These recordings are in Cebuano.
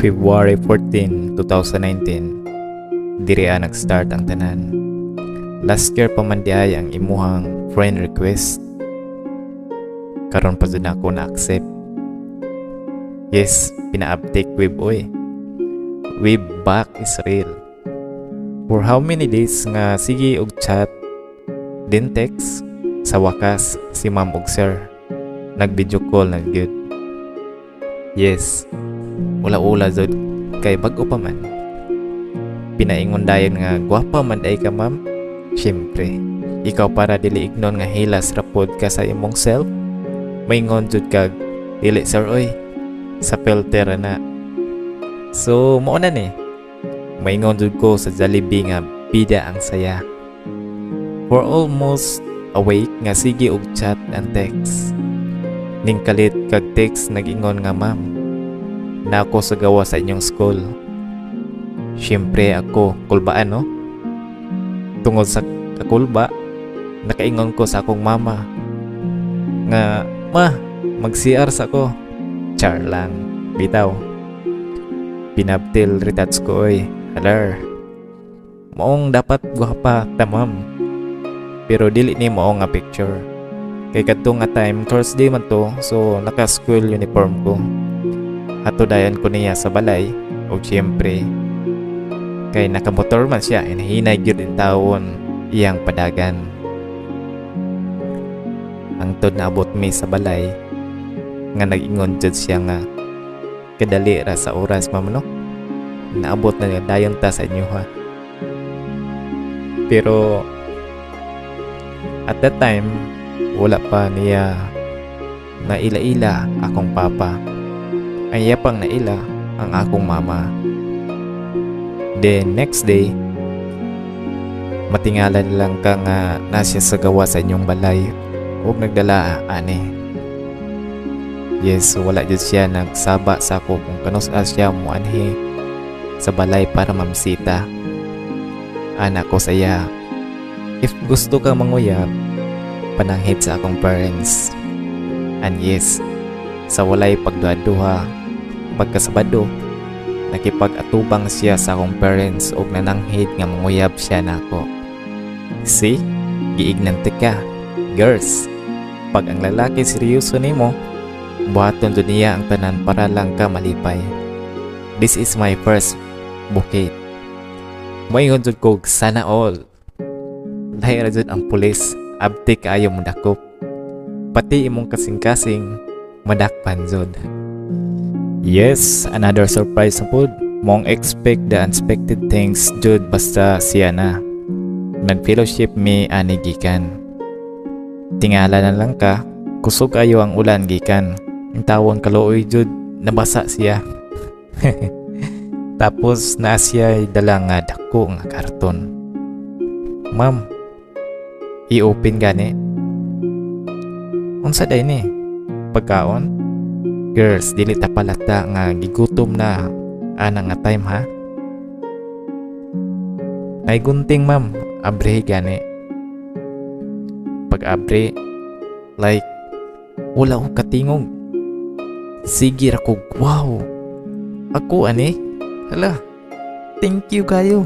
February 14, 2019, diri nag-start ang tanan. Last year pa man diay ang imuhang friend request. Karon pa jud ako na-accept. Yes, pina-update web oy. Web back is real. For how many days nga sige og chat, then text, sa wakas si ma'am og sir nag-video call na gyud. Yes, ula-ula jud kay bag-o pa man. Pinaingon dayon nga gwapa man diay ka, ma'am. Syempre, ikaw para dili ignon nga hilas ra pod ka sa imong self. Maingon jud kag dili, sir oy. Sa filter na. So mao na ni. Maingon jud ko sa Jollibee nga bida ang saya. For almost a week nga sige og chat and text. Ning kalit kag text, nag-ingon nga, "Ma'am, na ako sa gawa sa inyong school." Siyempre ako, kulbaan, no? Tungod sa kakulba, nakaingon ko sa akong mama nga, "Ma, mag-CR sa ko." Char lang, bitaw. Pinabtil retouch ko oy, halar. Maong dapat gwapa ta, ma'am. Pero dili ni mao nga picture. Kay kadto nga time, Thursday man to, so naka-school uniform ko. Ato dayon ko niya sa balay ug siyempre kay nakamotor man siya, hinahinay gyud in tawon iyang padagan. Hangtod naabot mi sa balay nga nag-ingon jud siya nga, "Kadali ra sa oras, ma'am, no? Naabot na dayon ta sa inyo ha." Pero at that time, wala pa niya naila-ila akong papa. Ang iya pang naila ang akong mama. Then next day, matingala lang ka nga nasya sa gawa sa inyong balay ug nagdala ani. Yes, wala jud siya nagsaba sa ako kung kanus-a siya moanhi sa balay para mamisita. Ana ko sa iya, "If gusto ka manguyab, pananghid sa akong parents." And yes, sa walay pagduha-duha, pagkasabado, nakipag-atubang siya sa akong parents ug nananghid nga manguyab siya nako. See? Giignan ka. Girls, pag ang lalaki seryoso nimo, buhaton jud niya ang tanan para lang ka malipay. This is my first bouquet. Moingon jud kog sana all. Lahi ra jud ang pulis, abti kaayo modakop. Pati imong kasing-kasing madakpan jud. Yes, another surprise na pod. Mong expect the unexpected things jud basta siya na. Nag-fellowship mi ani gikan. Tingala na lang ka, kusog ayo ang ulan gikan. Ang tawon kaluoy jud, nabasa siya. Tapos naa siya dala nga dako nga karton. "Ma'am, i-open gani." Unsa day ni? Pagkaon? Girls, dili ta palata nga gigutom na ana nga time ha. "Ay gunting, ma'am, abre gani." Pag abre, like wala ko katingog. Sige ra ko, wow. Ako ani? Hala. Thank you kayo.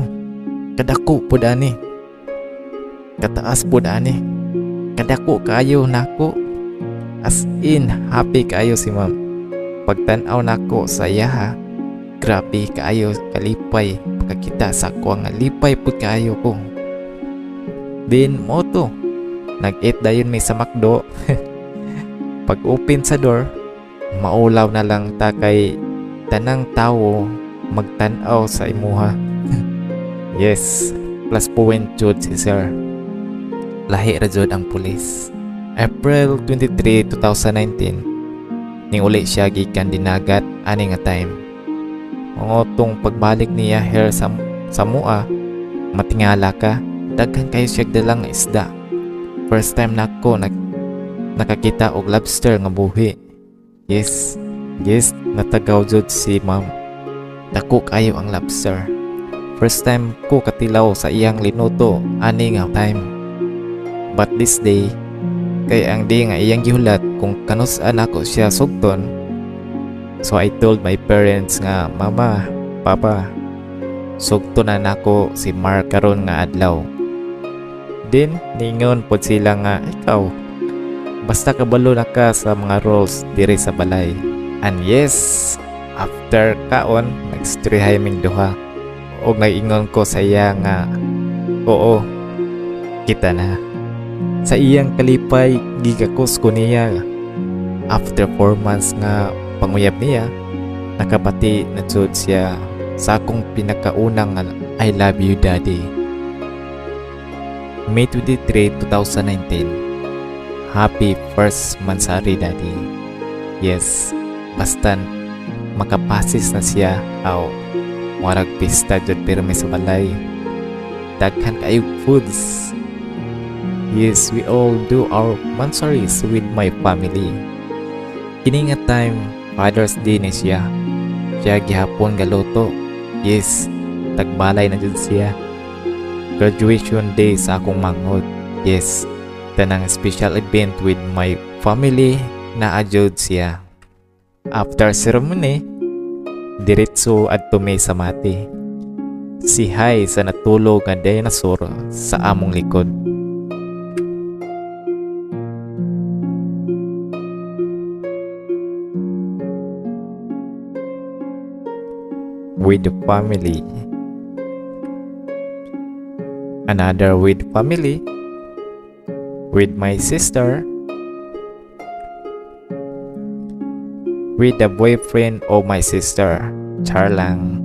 Kadako pod ani. Kataas pod ani. Kadako kayo nako. As in, happy kayo si ma'am. Pagtan-aw nako sa iya, grabe kaayo kalipay pagkakita sa ako nga lipay pud kaayo ko. Then mo to, nag-eat dayon mi sa McDo. Pag open sa door, maulaw na lang ta kay tanang tawo magtan-aw sa imuha. Yes, plus point jud si sir. Lahi ra jud ang pulis. April 23, 2019, ning uli siya gikan dinagat ani nga time. Ngotong pagbalik niya here sa mua, matingala ka, daghan kayo siya dalang isda. First time nako nakakita og lobster nga buhi. Yes, natagaw jud si ma'am. Dako kayo ang lobster. First time ko katilaw sa iyang linuto ani nga time. But this day, kay ang di nga iyang gihulat kung kanus-an ako siya sugton, So I told my parents nga, "Mama, Papa, sugto na nako si Mark karon nga adlaw." Then ningon pod sila nga, "Ikaw, basta kabalo na ka sa mga roles diri sa balay." And yes, after kaon, nagstoryahay ming duha. Og nag-ingon ko sa iya nga, "Oo, kita na." Sa iyang kalipay, gigakos ko niya. After 4 months nga panguyab niya, nakabati na jud siya sa akong pinakaunang "I love you, Daddy." May 23, 2019. Happy first monthsary, Daddy. Yes, basta makapasis na siya, aw, murag pista jud pirmi sa balay. Daghan kayo foods. Yes, we all do our monthsaries with my family. Kini nga time, Father's Day ni siya. Siya gihapon galuto. Yes, tagbalay na jud siya. Graduation day sa akong manghod. Yes, tanang special event with my family naa jud siya. After ceremony, diretso adto mi sa mati. Si hi sa natulog nga dinosaur sa among likod. With the family. Another with family. With my sister. With the boyfriend of my sister. Char lang.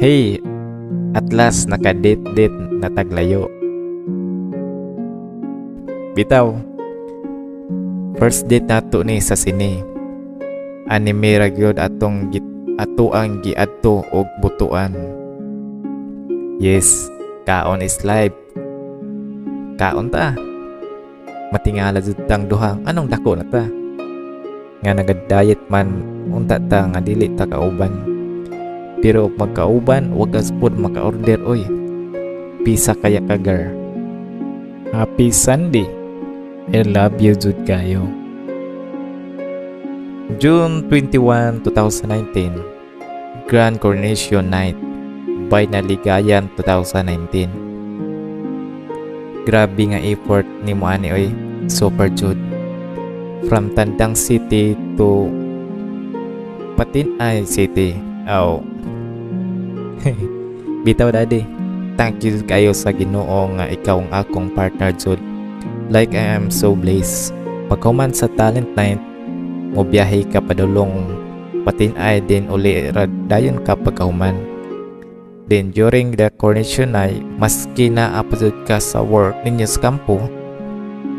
Hey, at last naka-date-date na taglayo. Bitaw. First date nato ni sa sine. Anime ra gyud atong ato ang giadto og butuan. Yes, kaon is life. Kaon ta. Matingala jud tang duha, anong dako na ta. Nga naga-diet man unta ta nga dili ta kauban. Pero og magkauban, wag ka pud maka-order oy. Pisa kaya ka, girl. Happy Sunday. I love you jud kayo. June 21, 2019. Grand Coronation Night by Naligayan 2019. Grabe nga effort ni mo ani oy. Super jud. From Tandang City to Patinay City. Oh. Bitaw, Daddy. Thank you kayo sa Ginoo nga ikaw ang akong partner jud. Like, I am so blessed. Paghuman sa talent night, mobiyahe ka padulong Patinay, din uli ra dayon ka pagkahuman. Then during the coronation night, maski naa pa jud ka sa work ninyo sa kampo,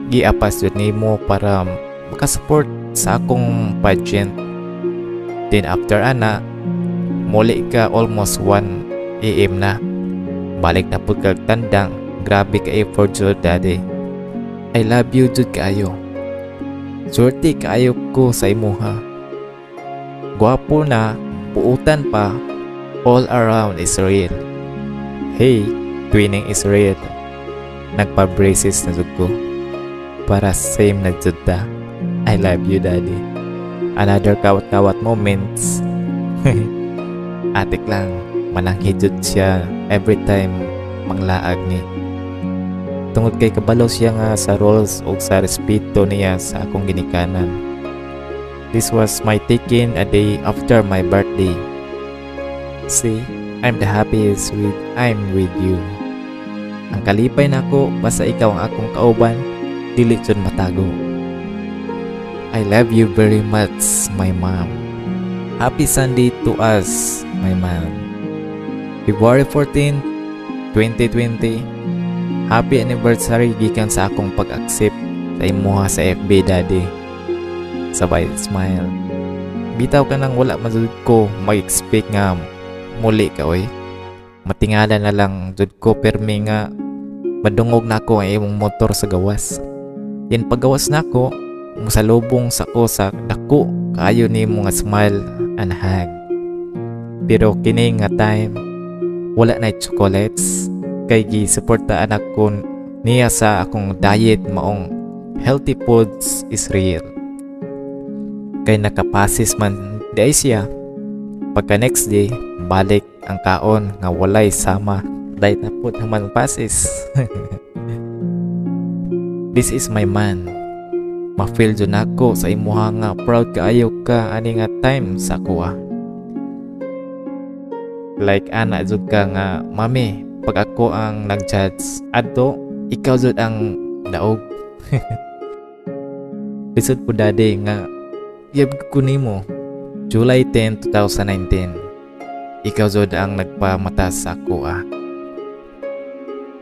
giapas jud nimo para makasupport sa akong pageant. Then after ana, muli ka almost 1 AM na. Balik na pud kag Tandang. Grabe ka effort jud, Daddy. I love you jud kaayo. Swerte kaayo ko sa imuha. Gwapo na, buutan pa, all around is real. Hey, twinning is real. Nagpa-braces na jud ko. Para same na jud ta. I love you, Daddy. Another kawat-kawat moments. Atik lang, mananghid jud siya every time manglaag ni. Tungod kay kabalo siya nga sa roles o sa respeto niya sa akong ginikanan. This was my taking a day after my birthday. See, I'm the happiest with I'm with you. Ang kalipay nako basta ikaw ang akong kauban, dili jud matago. I love you very much, my mom. Happy Sunday to us, my mom. February 14, 2020. Happy anniversary gikan sa akong pag-accept sa imuha sa FB, Daddy. Sabay smile. Bitaw ka nang wala man jud ko mag-expect nga muli ka oy. Matingala na lang jud ko permi nga madungog na ako ang imong motor sa gawas. Yan paggawas nako, musalubong sa ko sa dako kaayo nimo nga smile and hug. Pero kini nga time, wala na chocolates kay gisuportaan ako niya sa akong diet, maong healthy foods is real. Kay nakapasis man di ay siya. Pagka next day, balik ang kaon nga walay sama. Dahil na po naman pasis. This is my man. Ma-feel jud nako sa imuha nga proud kaayo ka ani nga time sa akoa. Like ana jud ka nga, "Mami, pag ako ang nag-judge adto, ikaw jud ang daog." Lisod po, Daddy, nga yab ko nimo. July 10, 2019. Ikaw jud ang nagpamata sa ako ah.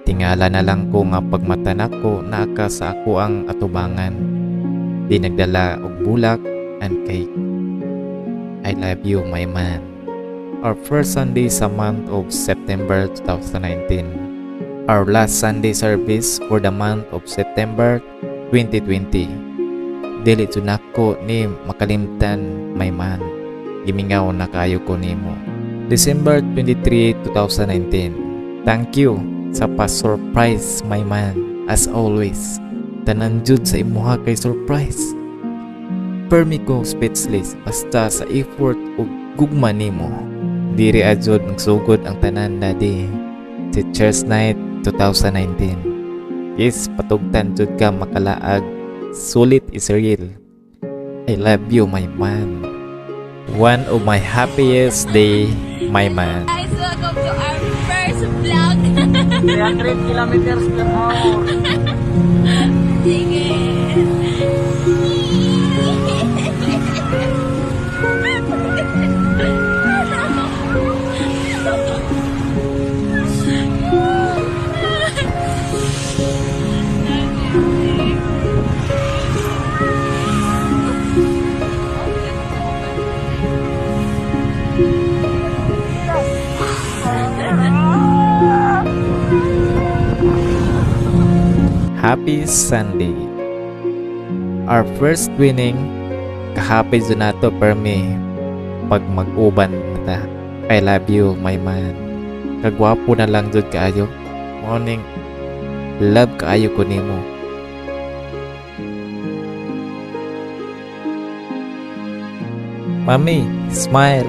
Tingala na lang ko nga pagmata nako, naa ka sa ako ang atubangan. Di nagdala og bulak and cake. I love you, my man. Our first Sunday sa month of September 2019. Our last Sunday service for the month of September 2020. Dili jud nako ni makalimtan, my man. Gimingaw na kayo ko nimo. December 23, 2019. Thank you sa pa-surprise, my man. As always, tanan jud sa imuha kay surprise. Permi ko speechless basta sa effort ug gugma nimo. Diri jud nagsugod ang tanan, Daddy. Teachers Night 2019. Yes, patugtan jud ka makalaag. Sulit is real. I love you, my man. One of my happiest day, my man. Guys, welcome to our first vlog. 300 kilometers per hour. Sige. Happy Sunday. Our first winning, kahappy jud nato permi pag mag-uban na ta. I love you, my man. Kagwapo na lang jud kaayo. Morning, love kaayo ko nimo. Mami, smile.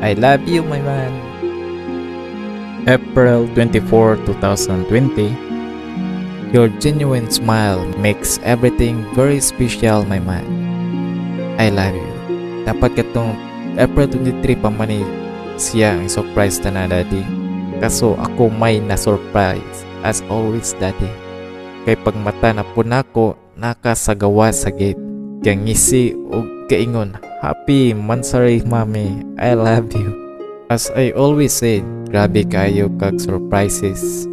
I love you, my man. April 24, 2020. Your genuine smile makes everything very special, my man. I love you. Dapat katong April 23 pa man ni siya ang surprise ta na, Daddy. Kaso ako may na-surprise as always, Daddy. Kay pagmata na po nako, nakasagawa sa gate. Kaya ngisi og kaingon, "Happy Mansari, Mami. I love you." As I always said, grabe kayo kag surprises.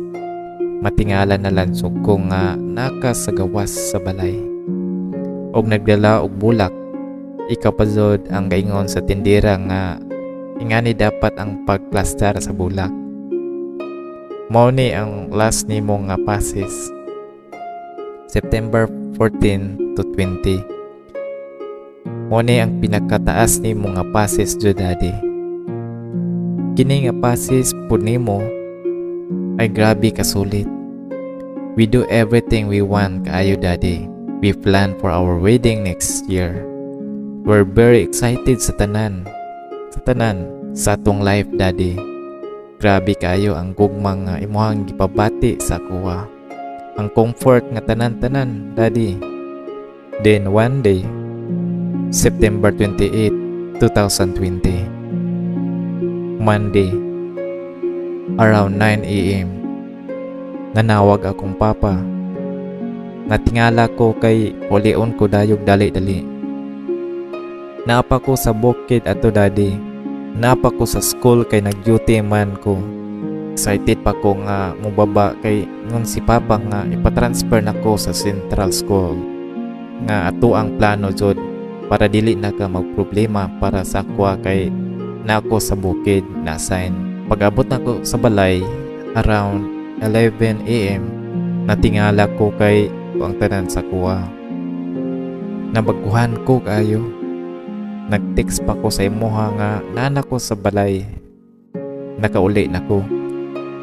Matingala na lang ko nga nakasagawas sa balay. Og nagdala og bulak, ikaw pa jud ang gaingon sa tindera nga ingani dapat ang pagplastar sa bulak. Mao ni ang last nimo nga passes. September 14 to 20. Mao ni ang pinakataas nimo nga passes jud, Daddy. Kini nga passes pud nimo ay grabe kasulit. We do everything we want kaayo, Daddy. We plan for our wedding next year. We're very excited sa tanan. Sa tanan sa atong life, Daddy. Grabe kaayo ang gugma nga imuhang gipabati sa akoa. Ang comfort nga tanan-tanan, Daddy. Then one day, September 28, 2020, Monday, around 9 a.m., nanawag akong papa. Natingala ko kay ulion ko dayog dali-dali. Naapa ko sa bukid ato, Daddy. Naapa ko sa school kay nag-duty man ko. Excited pa ko nga mubaba kay ngon si Papa nga ipatransfer nako sa Central School. Nga ato ang plano jud para dili na ka magproblema para sa akwa kay nako sa bukid na assign. Pag-abot nako sa balay around 11 a.m., natingala ko kay ang tanan sa kuha. Nabaguhan ko kaayo. Nag-text pa ko sa imuha nga nana ko sa balay. Nakauli na ko.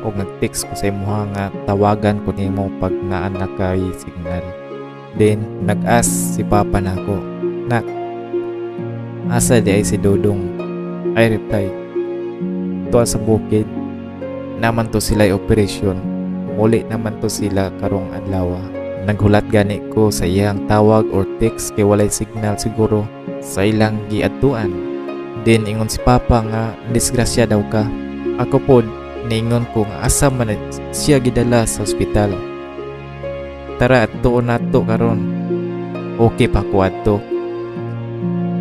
O nag-text ko sa imuha nga tawagan ko nimo pag naa na kay signal. Then, nag-ask si Papa nako, "Nak, asa diay si Dodong?" I reply, "Tuwa sa bukid. Naman to sila operation. Muli naman to sila karong adlaw." Naghulat gani ko sa iyang tawag or text kay walay signal siguro sa ilang giadtuan. Then ingon si Papa nga disgrasya daw ka. Ako pod niingon ko nga asa man siya gidala sa ospital. Tara, adtuon nato karon. Okay pa ko adto.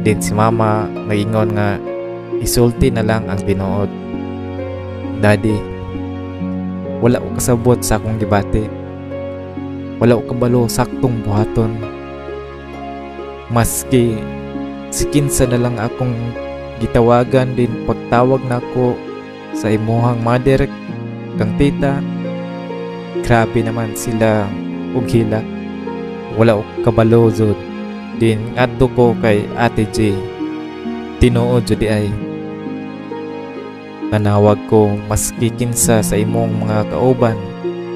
Then si Mama nagingon nga isulti na lang ang tinuod. Daddy, wala ko kasabot sa akong gibati. Wala ko kabalo saktong buhaton. Maski si kinsa na lang akong gitawagan din pagtawag nako sa imuhang mother kang tita, grabe naman sila og hilak. Wala ko kabalo jud. Din ngadto ko kay Ate J. Tinuod jud ay. Nanawag ko maski kinsa sa imong mga kauban,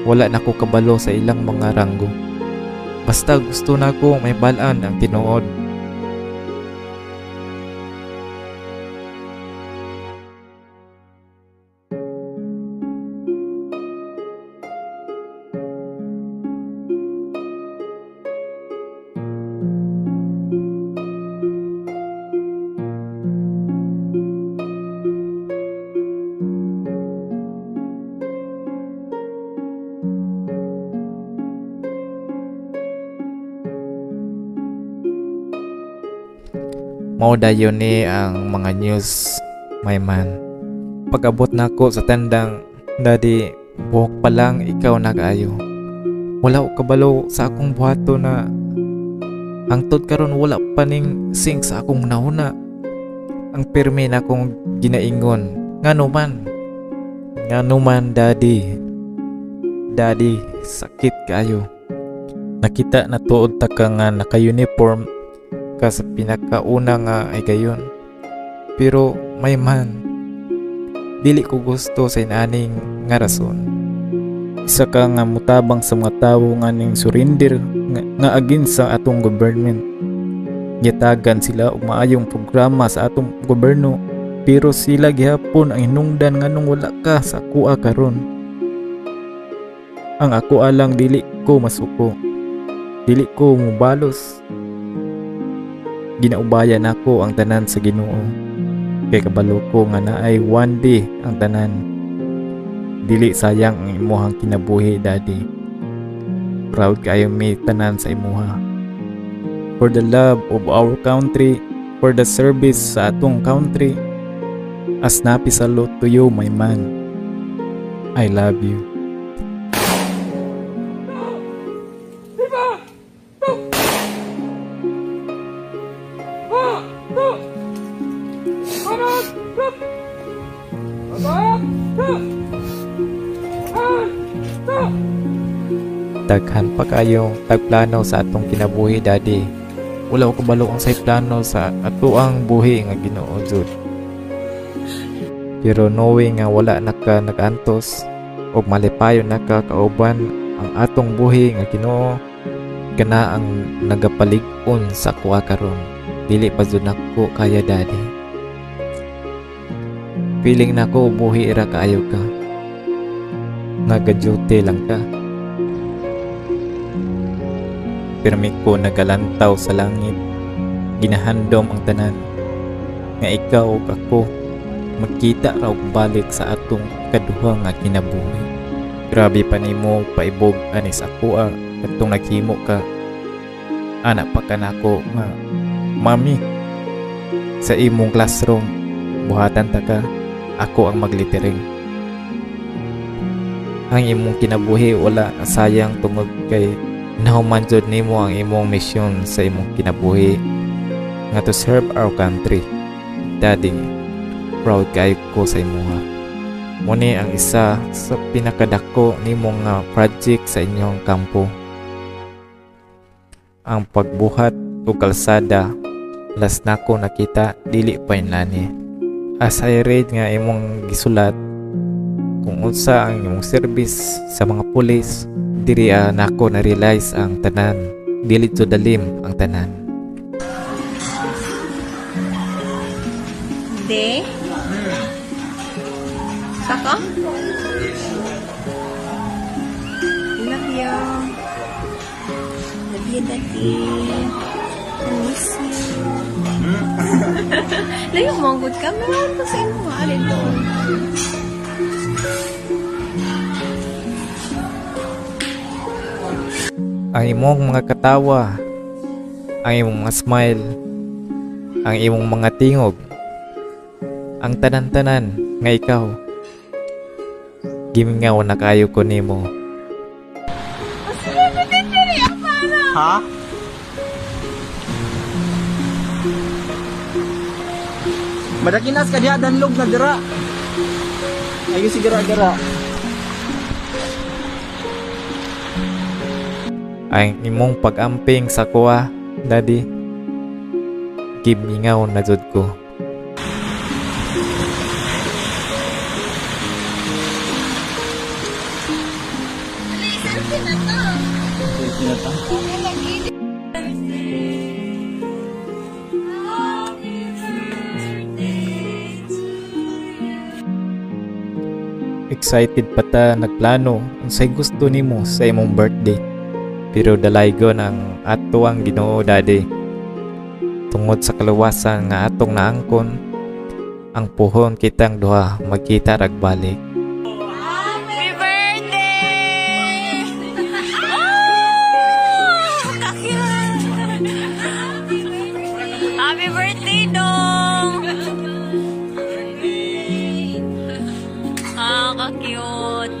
wala na ko kabalo sa ilang mga ranggo. Basta gusto na ko may balaan ang tinuod. Mao dayon ni ang mga news, my man. Pag-abot nako sa tandang, Daddy, buhok pa lang ikaw na kaayo. Wala ko kabalo sa akong buhato na hangtod karon wala pa ning sink sa akong nahuna. Ang pirmi na akong ginaingon, ngano man? Ngano man, Daddy? Daddy, sakit kaayo. Nakita na tuod ta ka nga naka-uniform ka sa pinakauna nga ay gayon. Pero may man, dili ko gusto sa inaning nga rason. Isa ka nga mutabang sa mga tawo nga ning surrender nga agin sa atong government. Gitagan sila og maayong programa sa atong gobyerno, pero sila gihapon ang hinungdan nganong wala ka sa akoa karon. Ang ako alang dili ko masuko, dili ko mubalos. Ginaubayan ako ang tanan sa Ginoo. Kay kabalo ko nga naay one day ang tanan. Dili sayang ang imuhang kinabuhi, Daddy. Proud kayo mi tanan sa imuha. For the love of our country, for the service sa atong country, as napi salute to you, my man. I love you. Daghan pa kayong tagplano sa atong kinabuhi, Daddy. Wala ko kabalo ang say plano sa atoang buhi nga Ginoo jud. Pero knowing nga wala na ka nag-antos og malipayon na ka kauban ang atong buhi nga Ginoo, kana ang nagapalig-on sa kuha karon. Dili pa jud nako kaya, Daddy. Feeling nako buhi ra kaayo ka. Naga-duty lang ka. Pirmi ko nagalantaw sa langit, ginahandom ang tanan nga ikaw ug ako magkita ra og balik sa atong kaduha nga kinabuhi. Grabe pa nimo paibog ani sa akoa katong naghimo ka. Ana pa ka nako nga mami sa imong classroom, buhatan ta ka, ako ang maglitering. Ang imong kinabuhi wala sayang tungod kay nahuman jud nimo ang imong misyon sa imong kinabuhi nga to serve our country. Daddy, proud kaayo ko sa imuha. Muni ang isa sa pinakadako nimo nga project sa inyong kampo. Ang pagbuhat og kalsada, las nako nakita dili pa inlani. As I read nga imong gisulat kung unsa ang imong service sa mga pulis, diri nako na-realize ang tanan. Dili to dalim ang tanan. De? Saka? Love you. Love you, Daddy. I miss you. Layo mo, good ka. Meron pa sa imo. Alin doon. Ang imong mga katawa, ang imong mga smile, ang imong mga tingog, ang tanan-tanan nga ikaw. Gimingaw na kayo ko nimo. Ha? Madakinas ka diha, danlog na dira. Ayo si gara-gara. Ang imong pag-amping sa kuha, Daddy, gimingaw na jud ko. Excited pa ta nagplano unsay gusto nimo sa imong birthday. Pero dalaygon ang ato ang Ginoo, Daddy. Tungod sa kaluwasan nga atong naangkon, ang puhon kitang duha magkita rag balik. Happy birthday! Oh! Kakiyot! Happy birthday, Dong! Ah, kakiyot!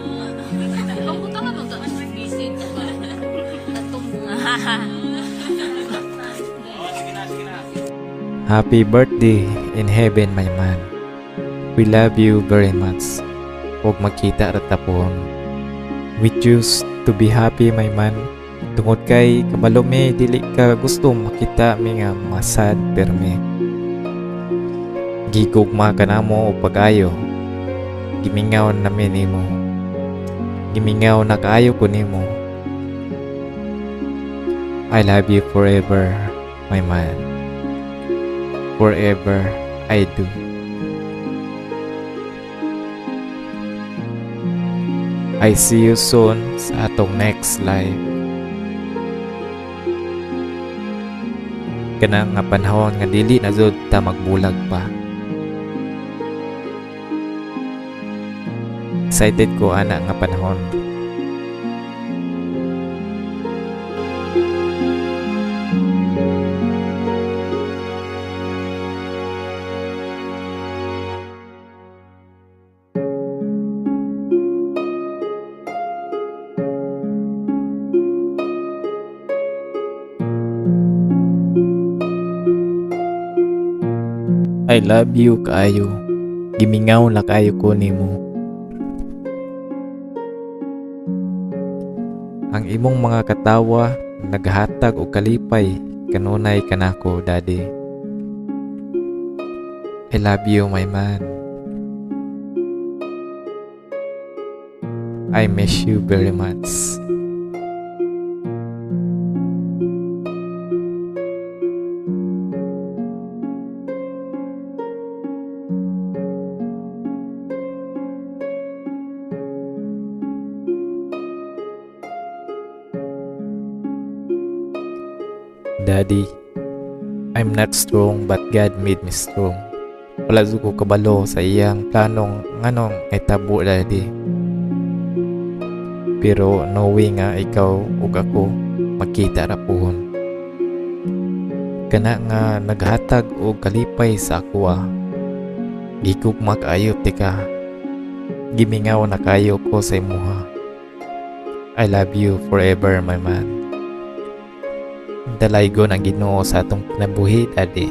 Happy birthday in heaven, my man. We love you very much. Huwag magkita ra tapon. We choose to be happy, my man. Tungod kay kabalo mi dili ka gusto makita mi nga masad permi. Gigugma ka namo o pag-ayo. Gimingaw nami nimo. Gimingaw na kaayo ko nimo. I love you forever, my man. Forever, I do. I see you soon sa atong next life. Kana nga panahon nga dili na jud ta magbulag pa. Excited ko ana nga panahon. I love you kaayo. Gimingaw na kaayo ko nimo. Ang imong mga katawa naghatag og kalipay kanunay kanako, Daddy. I love you, my man. I miss you very much. Daddy, I'm not strong but God made me strong. Wala jud ko kabalo sa iyang planong nganong nahitabo, Daddy. Pero knowing nga ikaw ug ako magkita ra puhon. Kana nga naghatag og kalipay sa akoa. Gigugma kaayo tika. Gimingaw na kayo ko sa imuha. I love you forever, my man. Dalaygon ang Ginoo sa atong kinabuhi, Daddy.